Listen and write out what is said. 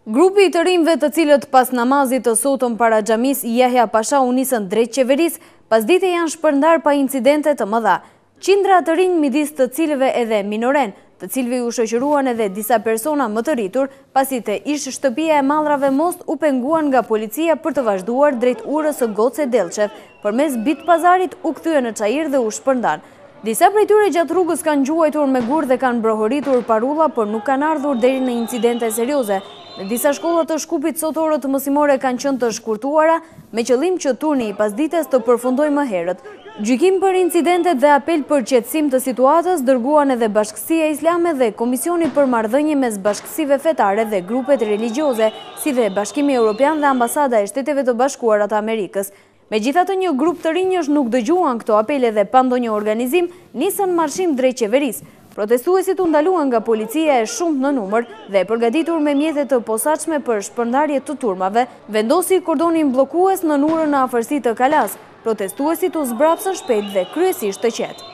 Grupi i të rinjve të cilët pas namazit të sotëm para xhamisë Jahja Pasha u nisën drejt qeverisë, pasdite janë shpërndarë pa incidente të mëdha. Qindra të rinj midis të cilëve edhe minorenë, të cilëve iu shoqëruan edhe disa persona më të rritur, pasi te ish shtëpia e mallrave Most u penguan nga policia për të vazhduar drejt urës së Goce Dellçev, përmes Bit Pazarit u kthyen në Çair dhe u shpërndanë. Disa prej tyre gjatë rrugës kanë gjuajtur me gurë dhe kanë brohoritur parulla, por nuk kanë ardhur deri në incidente serioze. Në disa shkolla të Shkupit sot orët mësimore kanë qenë të shkurtuara, me qëllim që turni i pasdites të përfundojë më herët. Gjykim për incidentet dhe apel për qetësim të situatës dërguan edhe Bashkësia Islame dhe Komisioni për Marrëdhënie mes Bashkësive Fetare dhe Grupet Religjioze, si dhe Bashkimi Europian dhe Ambasada e Shteteve të Bashkuara të Amerikës. Megjithatë një grup të rinjësh nuk dëgjuan këto apele dhe pa ndonjë organizim, nisën marshim drejt qeverisë. Protestuesit u ndaluan nga policia e shumtë në numër dhe e përgatitur me mjete të posaçme për shpërndarje të turmave, vendosi kordonin bllokues nën urën në afërsi të kalasë. Protestuesit u zbrapsën shpejt dhe kryesisht të qetë.